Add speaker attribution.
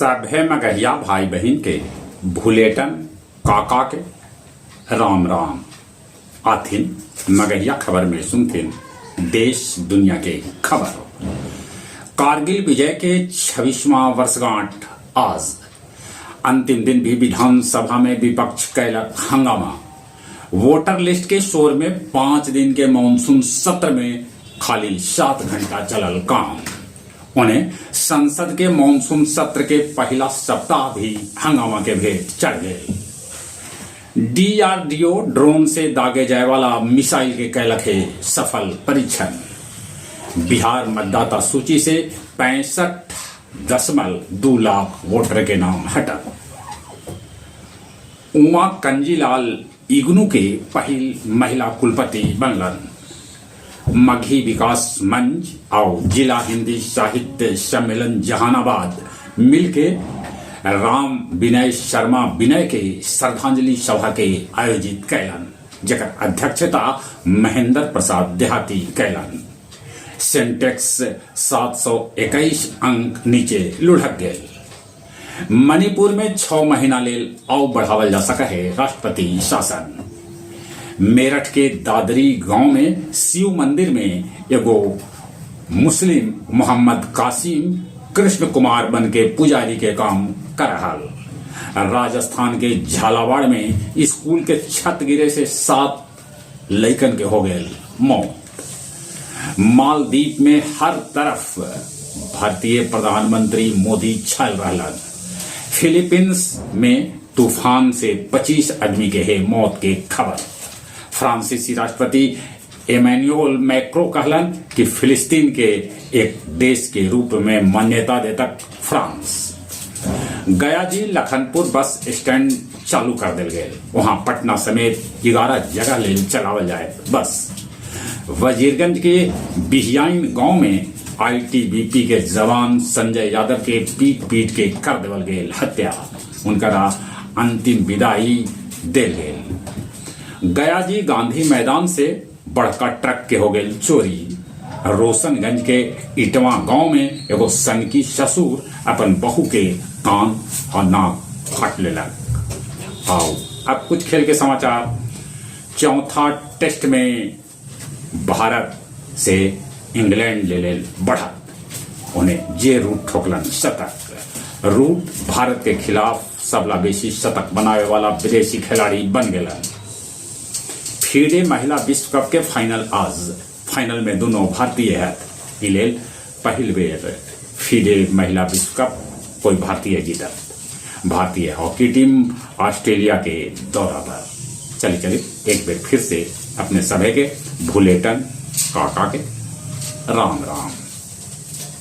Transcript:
Speaker 1: सभे मगहिया भाई बहिन के भुलेटन काका के राम राम। आथिन मगहिया खबर में सुनथिन देश दुनिया के खबर। कारगिल विजय के 26वां वर्षगांठ आज। अंतिम दिन भी विधानसभा में विपक्ष कैलक हंगामा। वोटर लिस्ट के शोर में 5 दिन के मानसून सत्र में खाली 7 घंटा चलल काम। उन्हें संसद के मानसून सत्र के पहला सप्ताह भी हंगामा के भेंट चढ़ गए। डीआरडीओ ड्रोन से दागे जाए वाला मिसाइल के कैलक है सफल परीक्षण। बिहार मतदाता सूची से 65.2 लाख वोटर के नाम हटल। उमा कंजीलाल इग्नू के पहिल महिला कुलपति बनलन। मगही विकास मंच और जिला हिंदी साहित्य सम्मेलन जहानाबाद मिलके राम विनय शर्मा विनय के श्रद्धांजलि सभा के आयोजित कैलन, जकर अध्यक्षता महेंद्र प्रसाद देहाती कैलन। सेंटेक्स 721 अंक नीचे लुढ़क गए। मणिपुर में 6 महीना लेल और बढ़ावल जा सका है राष्ट्रपति शासन। मेरठ के दादरी गांव में शिव मंदिर में एगो मुस्लिम मोहम्मद कासिम कृष्ण कुमार बन के पुजारी के काम कर रहा। राजस्थान के झालावाड़ में स्कूल के छत गिरे से 7 लइकन के हो गए मौत। मालदीप में हर तरफ भारतीय प्रधानमंत्री मोदी छल रहलन। फिलीपींस में तूफान से 25 आदमी के है मौत के खबर। फ्रांसीसी राष्ट्रपति एमैनुअल मैक्रो कहलन कि फिलिस्तीन के एक देश के रूप में मान्यता देतक फ्रांस। गया जी लखनपुर बस स्टैंड चालू कर दिल गए। वहां पटना समेत 11 जगह लेल चलावल जाए बस। वजीरगंज के बिहियाइन गांव में आईटीबीपी के जवान संजय यादव के पीट पीट के कर देवल गेल हत्या। उनका अंतिम विदाई देल गेल। गया जी गांधी मैदान से बड़का ट्रक के हो गई चोरी। रोशनगंज के इटवा गांव में एगो सनकी ससुर अपन बहू के कान और नाक काट लेलक। आओ अब कुछ खेल के समाचार। चौथा टेस्ट में भारत से इंग्लैंड ले ले बढ़त। उन्हें जे रूट ठोकलन शतक। रूट भारत के खिलाफ सबला बेसी शतक बनावे वाला विदेशी खिलाड़ी बन गए। फीडे महिला विश्व कप के फाइनल आज। फाइनल में दोनों भारतीय है। इलेल पहिल बेर फीडे महिला विश्व कप कोई भारतीय जीतत। भारतीय हॉकी टीम ऑस्ट्रेलिया के दौरा पर। चलिए चलिए एक बेर फिर से अपने सभे के भुलेटन काका के राम राम।